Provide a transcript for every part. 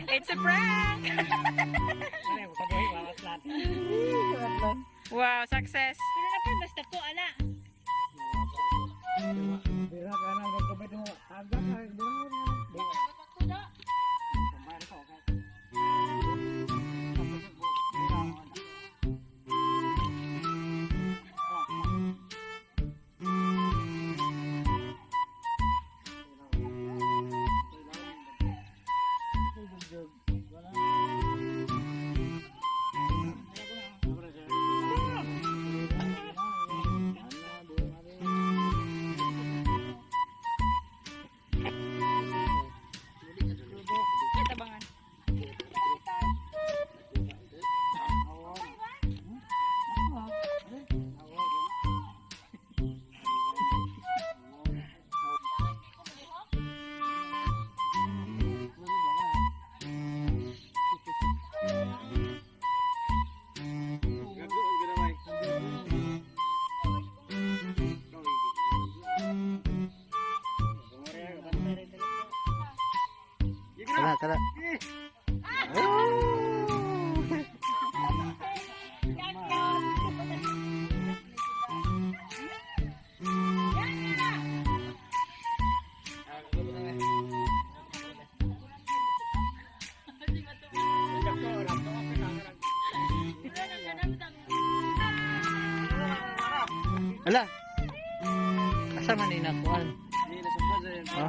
It's a prank! Wow, success. Pero na pa, basta ko, ana. Bira ka na, nagkabit mo. Aga ka, bira ka. Tabangan. Tara, tara. Ala. Asa man ni nakuan? Oh.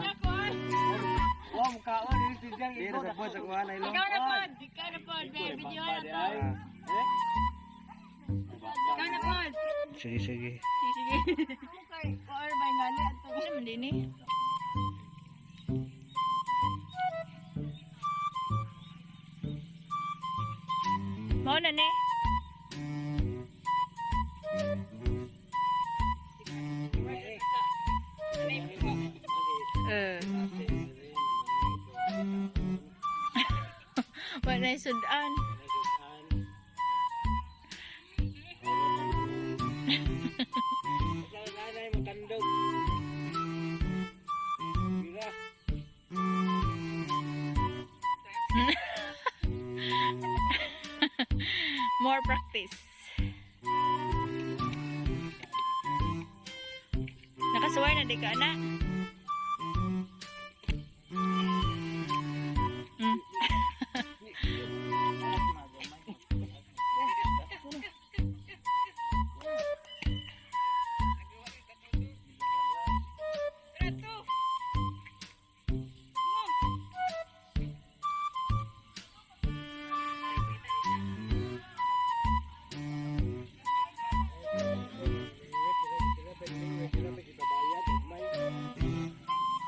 Ikaw na pod, ikaw na pod, babe. Video na to. Ikaw na pod. Sige, sige. Sige, sige. Okay, or may ngani ato. Ano man din eh? Mao na ni. Eh. Wala na yung sudan. More practice. Nakasuway na di ka na.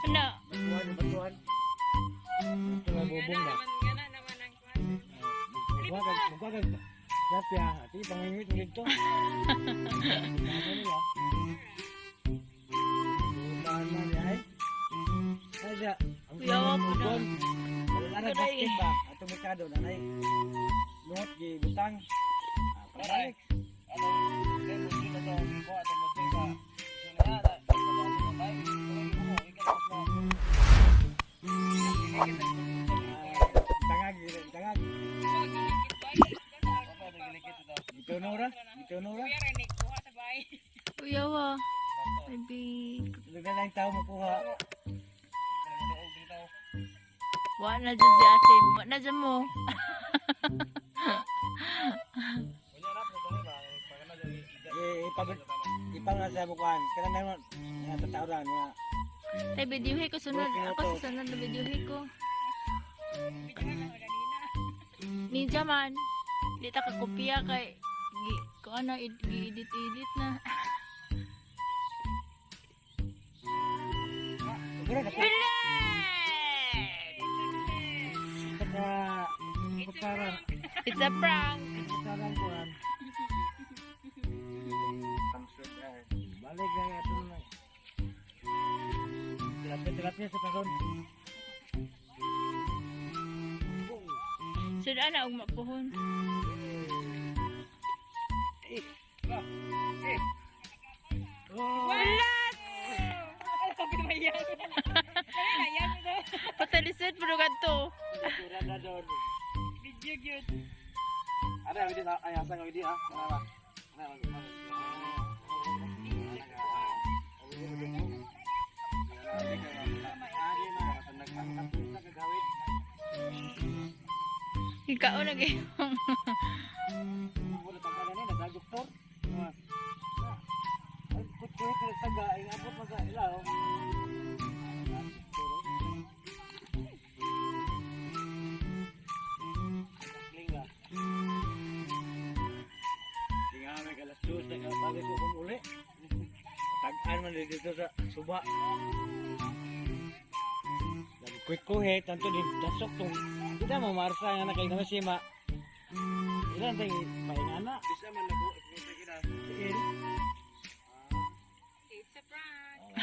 Ano? Kuyawa po na. Wala basket ba? Ato merkado nanay. Luhot gi butang. Pabalik. Tangag, tangag. Ito nora, ito nora. Kuyawa. Baby. Lugay lang tao makuha. Wa na dyan si Asim. Wa na dyan mo. Eh, ipabit ipang sa bukuan. Kana naman nga tatawran nga. Tay, videohe ko sunod. Ako sa sunod na videohe ko. Ninja man. Di ta kakopya kay gi, ko ano gi-edit-edit na. Siguro na Bilis! ka pagkaran, It's a prank. pagkaran kuan. Balik na ato na. Tilapia, tilapia sa karon. Sudan na og mapuhon. Wala! Patalisod pero kadto. Video gyud. Ada video ay asa nga video ah. Ana ba? Ana. Ikaw na kayo. Tag-an man dito sa suba. Lagi quick ko he, tanto di dasok tong kita mo marsa nga na kay naman siya ma. Ilan tayo paingana. Bisa man nag Il. It's a prank.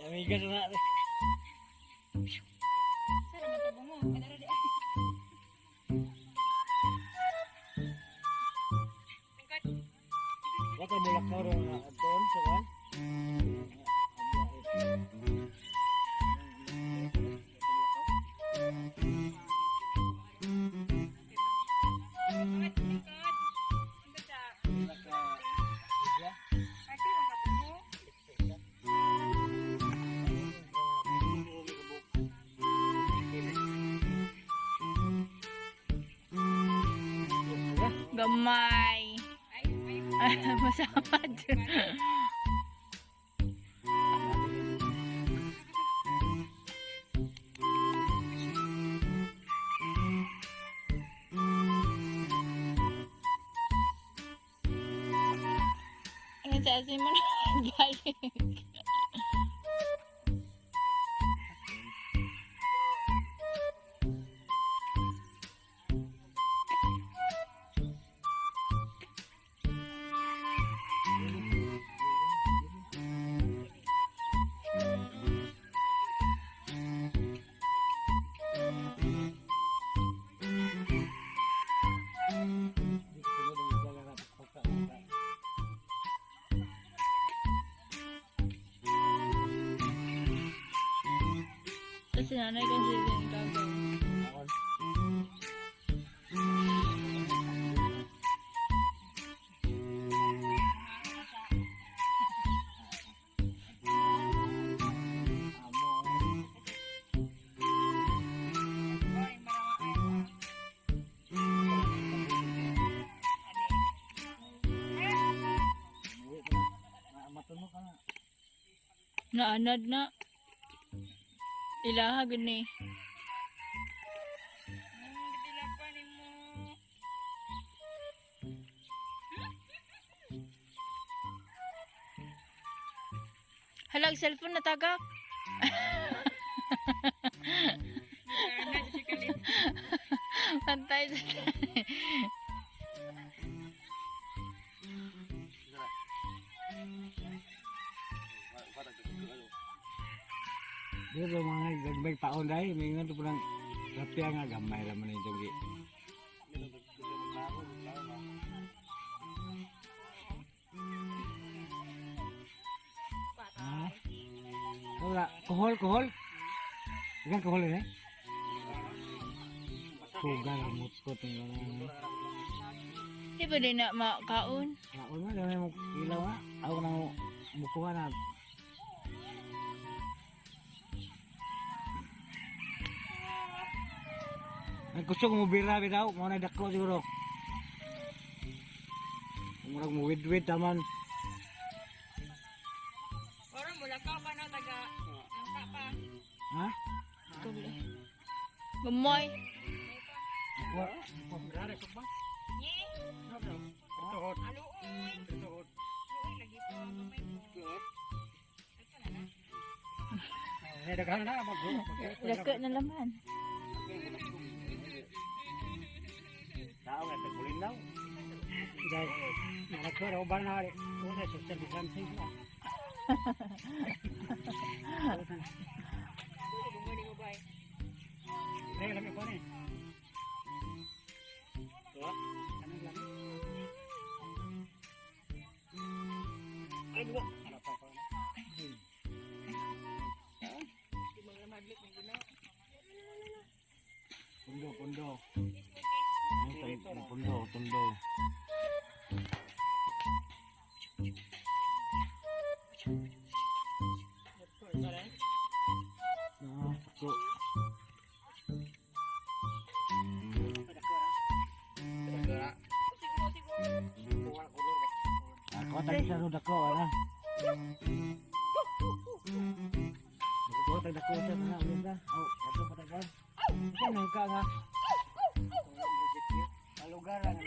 Amiga sa na. Sara man tabungo. Kadara di. Tingkat. Baka mulakaw ro nga aton sa kan. Tingkat. Tingkat. Tingkat. Ate, ang kabungo. Gamay. Ay, ay. Masamad. Ang sa asin mo na balik. Tapos si nanay kasi din gagawin. Oy, marawa ay. Matunog ka na. Naanad na. Ilaha gani. Gidilapan nimo. Halag cellphone na tagak. Ana siya kalit. Pantay sa Dito mga gagbay paon dahil may nga to parang rapya nga gamay ra man ito gi. Ha? Wala, kuhol kuhol. Ikan kuhol eh. Suga lang mutkot ng Di ba din na makaon? Kaon man gamay mo ilaw ha. Ako na mukuha na. Ang gusto ko mubira bitaw, mo na dako siguro. Murag mo widwid taman. Oro mulakaw pa na taga. Angka pa. Ha? Gumoy. Wa. Nye. Aluoy. Aluoy lagi pa gamay ko. Ito na na. Eh daghan na mag. Lako na laman. Tao nga tagulin daw. Dai. Nagko raw ba na wala social distancing. Bungo ni mo bay. Ay, lami ko ni. Ano lami? Ay, duwa. Ano pa ko na. Pundo. Ay, pundo, tundo. Ah, so. Ako tayo sa road ako, ana. Ako tayo dako sa na ulit na. Oh, ato pa tayo. Ito nang ka nga. Palugar lang.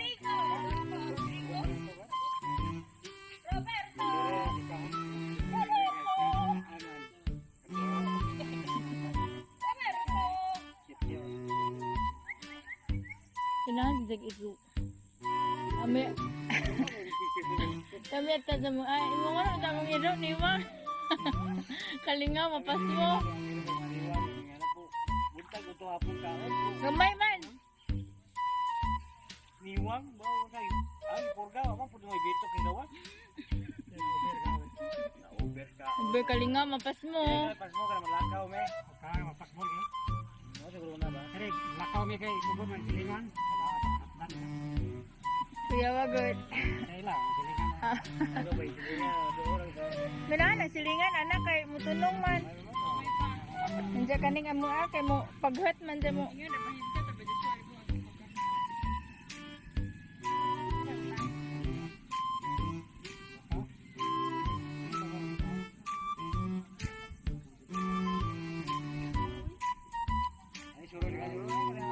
Inahan si isu. Ami. Kami at sa mga ay mo nga na mong iro ni ma. Kalinga mapasmo. Buntag ito hapon ka. Gamay man. Niwang ba kay ang purga wa man pud may bito kay gawas. Na-over ka. Be kalinga mapasmo. Pasmo ka na malakaw me. Ka mapasmol eh. No siguro na ba? Kare lakaw mi kay sugod man silingan. Kuya wagod. Kay lang silingan. Ano ba silingan doon sa. Minahan ang silingan anak kay mutunong man. Nandiyan kaning amo ah, kay mo paghat man dyan mo. Ay suro ni suro ni.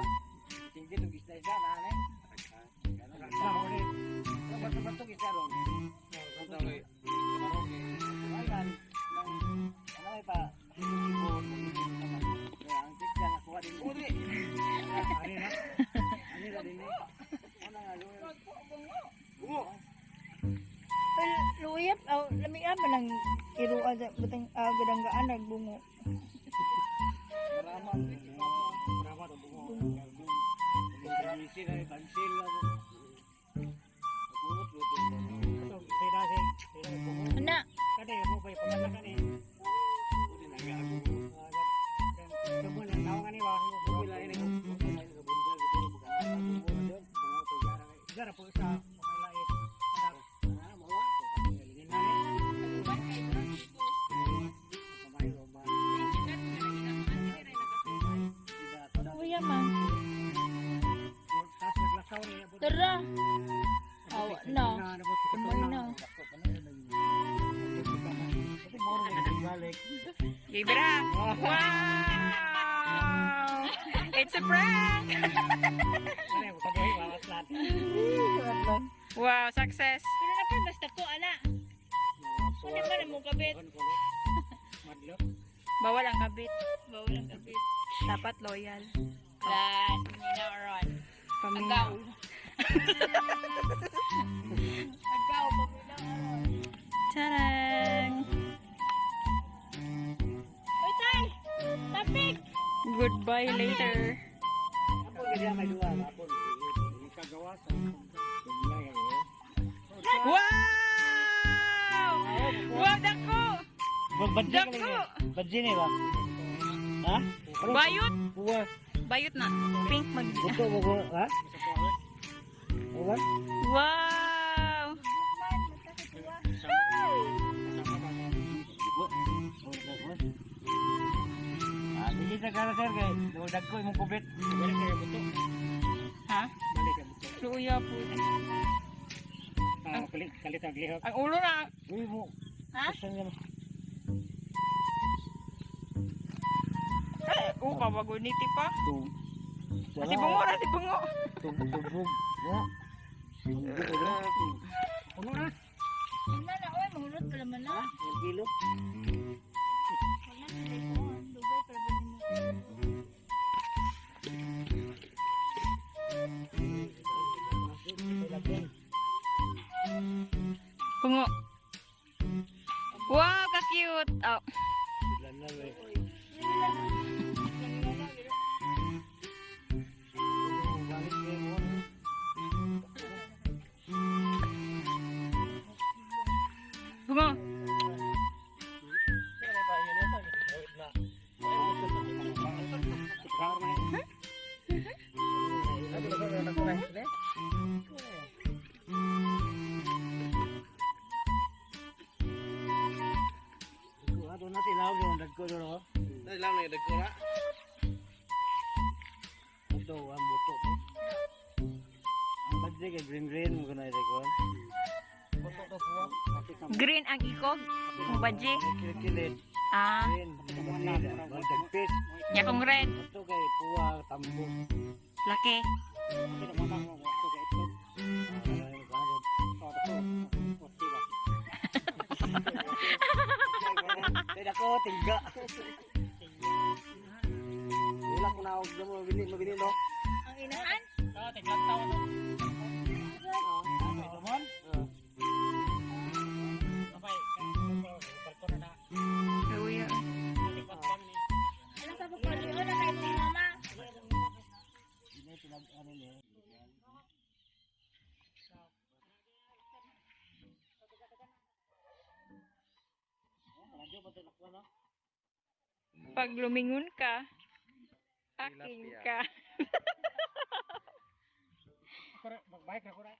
Tinggi tong isda-isda na ane. Bato-bato isda ron. Ano ay pa? Ang tikya nakuha din. Uri. Ani na. Ani ra din. Ano nga bungo. Luyap, aw, lami man ang irua sa butang gadanggaan nagbungo. Marama. Marama tong bungo. Bansil ay bansil lang. Bungo luto. Ana, Kade mo bay pagkala kani. Uri na ga bungo. Tumuan ang tao kani wa. Wala ini ko bunga gitu bukan bungo doon bungo pa jara. Jara po sa mga lait. Ah, mo wa. Galingin na eh. Kamay o ba. luya man. Tapos naglakaw ni abot. Tara. Aw, na. Kamay na. Gibra! Wow! It's a prank! Wow, success! Pero na pa basta ko ana. Kunin man ang mong kabit. Bawal ang kabit. Bawal ang kabit. Dapat loyal. Lan, minaron. Paminaw. Agaw. Agaw, paminaron. Tarang! Uy, tay! Tapik! Goodbye later. Wow! Wow, dako! Dako! Badji ni ba? Ha? Bayot! Buwa. Bayot na. Pink mag... Buto bugo, ha? Buwa. Wow! Ah, dili sa kara sir kay dagko imong kubit. Balik kayo buto. Ha? Balik kayo buto. Luya po. Ah, kalit kalit ang lihok. Ang ulo na. Uy mo. Ha? Gusto niya. Eh, oh, kawaguniti pa. Tung. Ah, si bungo na, si bungo. Tung tubog. Ya. Puno na. Wala na, oy, mahulot pa naman na. Kilo. Wala sila ko. Dugay para ba nimo? Bungo. Wow, ka-cute. Oh. Bungo. Ato na sila og dagko do. Dai lang na dagko ra. Ito ang buto to. Ang badde kay green green mo kanay ko. Buto to puwa. Green ang ikog. Kung badji. Kilit-kilit. Ah, Green. Badde, magdagpis. nya kung red. Ito kay puwa tambo. Laki. Kaya ako, tingga. Wala ko na ako mabili, mabili no. Ang inahan? Uy. Ano sa pagpaliw na kay mong mama? Pag lumingon ka, aking ka. Magbike na ko na.